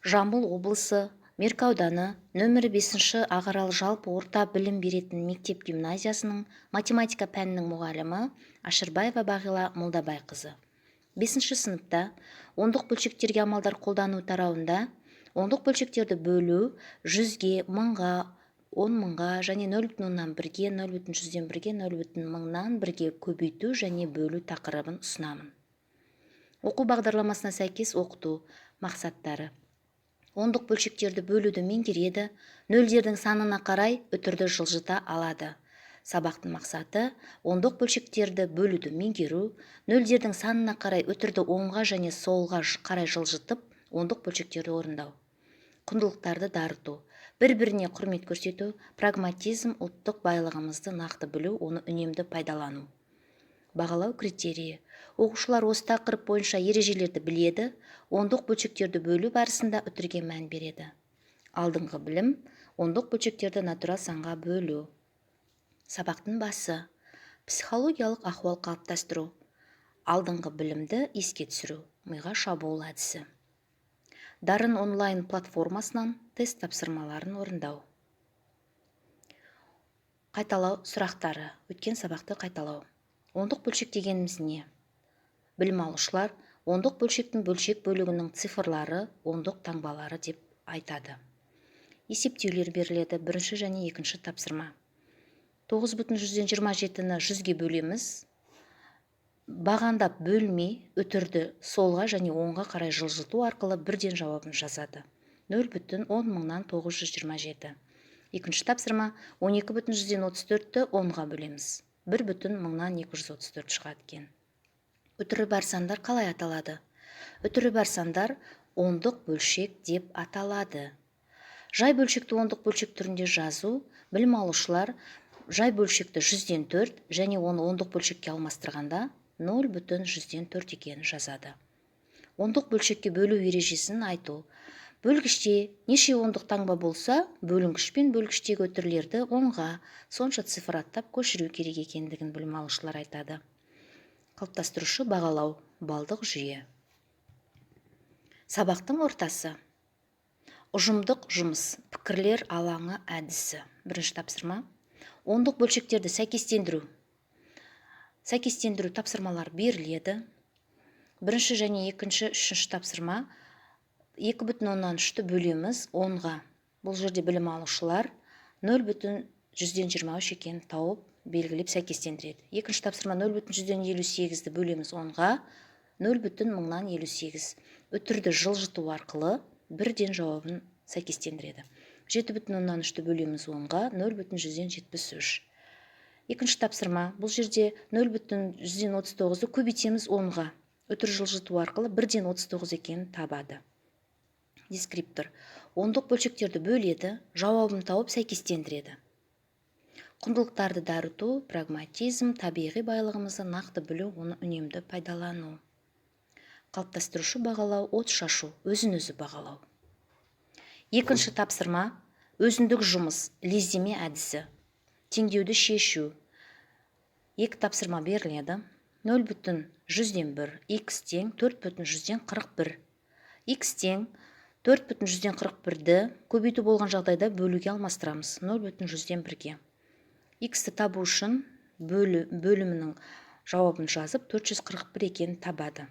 Жамбыл облысы, Меркі ауданы, нөмірі 5-ші Ақарал жалпы орта білім беретін мектеп-гимназиясының математика пәнінің мұғалімі Ашырбаева Бағила Молдабайқызы. 5-ші сыныпта ондық бөлшектерге амалдар қолдану тарауында ондық бөлшектерді бөлу 100-ге, 1000-ға, 10 000-ға және 0,1-ге, 0,1-ге, 0,001-ге көбейту және бөлу тақырыбын ұсынамын. Оқу бағдарламасына сәйкес оқыту мақсаттары: ондық бөлшектерді бөлуді меңгереді, нөлдердің санына қарай үтірді жылжыта алады. Сабақтың мақсаты: ондық бөлшектерді бөлуді меңгеру, нөлдердің санына қарай үтірді оңға және солға қарай жылжытып, ондық бөлшектерді орындау. Құндылықтарды дарыту: бір-біріне құрмет көрсету, прагматизм, ұлттық байлығымызды нақты білу, оны үнемді пайдалану. Бағалау критерийі: оқушылар осы тақырып бойынша ережелерді біледі, ондық бөлшектерді бөлу барысында үтірге мән береді. Алдыңғы білім: ондық бөлшектерді натурал санға бөлу. Сабақтың басы: психологиялық ахуал қалыптастыру, алдыңғы білімді еске түсіру, миға шабуыл әдісі. Дарын онлайн платформасынан тест тапсырмаларын орындау. Қайталау сұрақтары: өткен сабақты қайталау. Ондық бөлшек дегеніміз не? Білім алушылар ондық бөлшектің бөлшек бөлігінің цифрлары, ондық таңбалары деп айтады. Есептеулер беріледі. Бірінші және екінші тапсырма: 9,27-ні 100-ге бөлеміз. Бағандап бөлмей, үтірді солға және оңға қарай жылжыту арқылы бірден жауабын жазады: 0,10927. Екінші тапсырма: 12,34-ті 10-ға бөлеміз, 1,0234 шығады екен. Үтірі бар сандар қалай аталады? Үтірі бар сандар ондық бөлшек деп аталады. Жай бөлшекті ондық бөлшек түрінде жазу. Білім алушылар жай бөлшекті 4% және оны ондық бөлшекке алмастырғанда 0,04 екенін жазады. Ондық бөлшекке бөлу ережесін айту: бөлгіште неше ондық таңба болса, бөлінгіш пен бөлгіштегі үтірлерді оңға сонша цифр аттап көшіру керек екендігін білім алушылар айтады. Қалыптастырушы бағалау: балдық жүйе. Сабақтың ортасы: ұжымдық жұмыс, пікірлер алаңы әдісі. Бірінші тапсырма: ондық бөлшектерді сәйкестендіру. Сәйкестендіру тапсырмалар беріледі. Бірінші және екінші, үшінші тапсырма: 2,3-ті бөлеміз 10-ға. Бұл жерде білім алушылар 0,23 екенін тауып, белгілеп, сәйкестендіреді. Екінші тапсырма: 0,58-ді бөлеміз 10-ға, 0,058. Үтірді жылжыту арқылы бірден жауабын сәйкестендіреді. 7,3-ті бөлеміз 10-ға, 0,73. Екінші тапсырма: бұл жерде 0,39-ды көбейтеміз 10-ға. Үтір жылжыту арқылы бірден 39 екенін табады. Дескриптор: ондық бөлшектерді бөледі, жауабын тауып, сәйкестендіреді. Құндылықтарды дарыту: прагматизм, табиғи байлығымызды нақты білу, оны үнемді пайдалану. Қалыптастырушы бағалау: от шашу, өзін өзі бағалау. Екінші тапсырма: өзіндік жұмыс, лездеме әдісі, теңдеуді шешу. Екі тапсырма беріледі. 0,1 x тең 4,41. X тең 4,41-ді көбейту болған жағдайда бөлуге алмастырамыз 0,1-ге. X-ті табу үшін бөлімінің жауабын жазып, 441 екенін табады.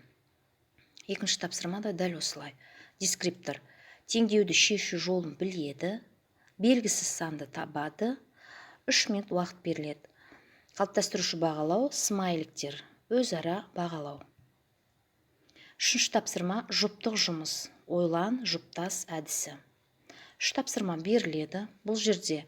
Екінші тапсырма да дәл осылай. Дескриптор: теңдеуді шешу жолын біледі, белгісіз санды табады. 3 минут уақыт беріледі. Қалыптастырушы бағалау: смайликтер, өзара бағалау. Үшінші тапсырма: жұптық жұмыс, ойлан, жұптас әдісі. Үш тапсырма беріледі. Бұл жерде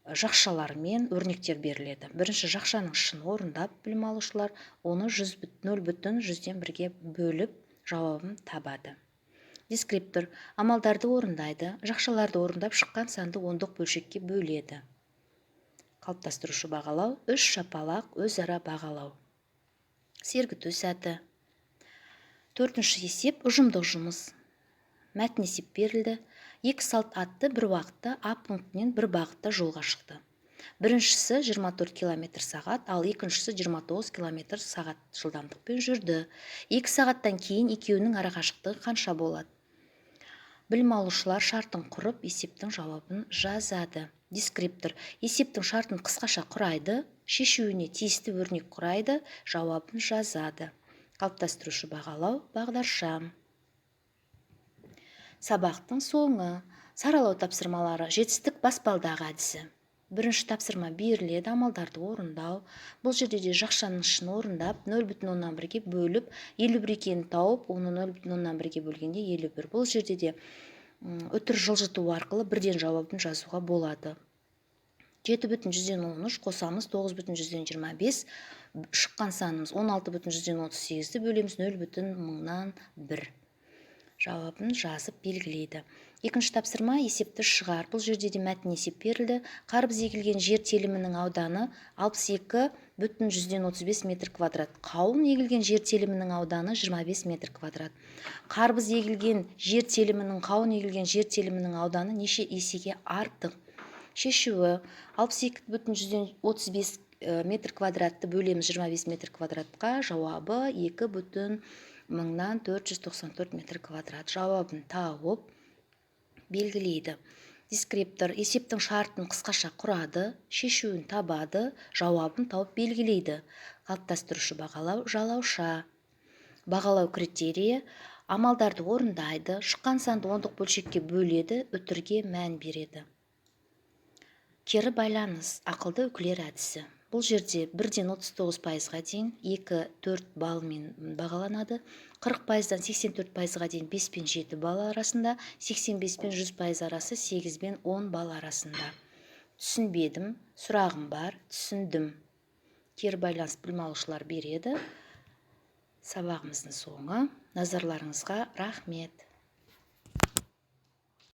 жақшалар мен өрнектер беріледі. Бірінші жақшаның ішін орындап, білім алушылар оны 0,1-ге бөліп, жауабын табады. Дескриптор: амалдарды орындайды, жақшаларды орындап, шыққан санды ондық бөлшекке бөледі. Қалыптастырушы бағалау: үш шапалақ, өзара бағалау, сергіту сәті. Төртінші есеп: ұжымдық жұмыс, мәтін есеп берілді. Екі салт атты бір уақытта А пунктінен бір бағытта жолға шықты. Біріншісі 24 километр сағат, ал екіншісі 29 километр сағат жылдамдықпен жүрді. 2 сағаттан кейін екеуінің арақашықтығы қанша болады? Білім алушылар шартын құрып, есептің жауабын жазады. Дескриптор есептің шартын қысқаша құрайды, шешуіне тиісті өрнек құрайды, жауабын жазады. Қалыптастырушы бағалау бағдаршам. Сабақтың соңы. Саралау тапсырмалары. Жетістік баспалдағы әдісі. Бірінші тапсырма беріледі, амалдарды орындау. Бұл жерде де жақшаның ішін орындап, 0,1-ге бөліп, 51 екенін тауып, оны 0,1-ге бөлгенде 51. Бұл жерде де үтір жылжыту арқылы бірден жауабын жазуға болады. 7,13 қосамыз 9,25, шыққан санымыз 16,38-ді бөлеміз 0,001, жауабын жазып белгілейді. Екінші тапсырма: есепті шығар. Бұл жерде де мәтін есеп берілді. Қарбыз егілген жер телімінің ауданы 62,35 метр квадрат, қауын егілген жер телімінің ауданы 25 метр квадрат. Қарбыз егілген жер телімінің қауын егілген жер телімінің ауданы неше есеге артық? Шешуі: 62,35 метр квадратты бөлеміз 25 метр квадратқа, жауабы 2,494 метр квадрат. Жауабын тауып белгілейді. Дескриптор есептің шартын қысқаша құрады, шешуін табады, жауабын тауып белгілейді. Қалыптастырушы бағалау жалауша. Бағалау критерийі: амалдарды орындайды, шыққан санды ондық бөлшекке бөледі, үтірге мән береді. Кері байланыс. Ақылды үкілер әдісі. Бұл жерде 1-ден 39%-ға дейін 2-4 баллмен бағаланады, 40%-дан 84%-ға дейін 5 пен 7 балл арасында, 85 пен 100% арасы 8 пен 10 балл арасында. Түсінбедім, сұрағым бар, түсіндім. Кері байланыс білім алушылар береді. Сабағымыздың соңы. Назарларыңызға рахмет.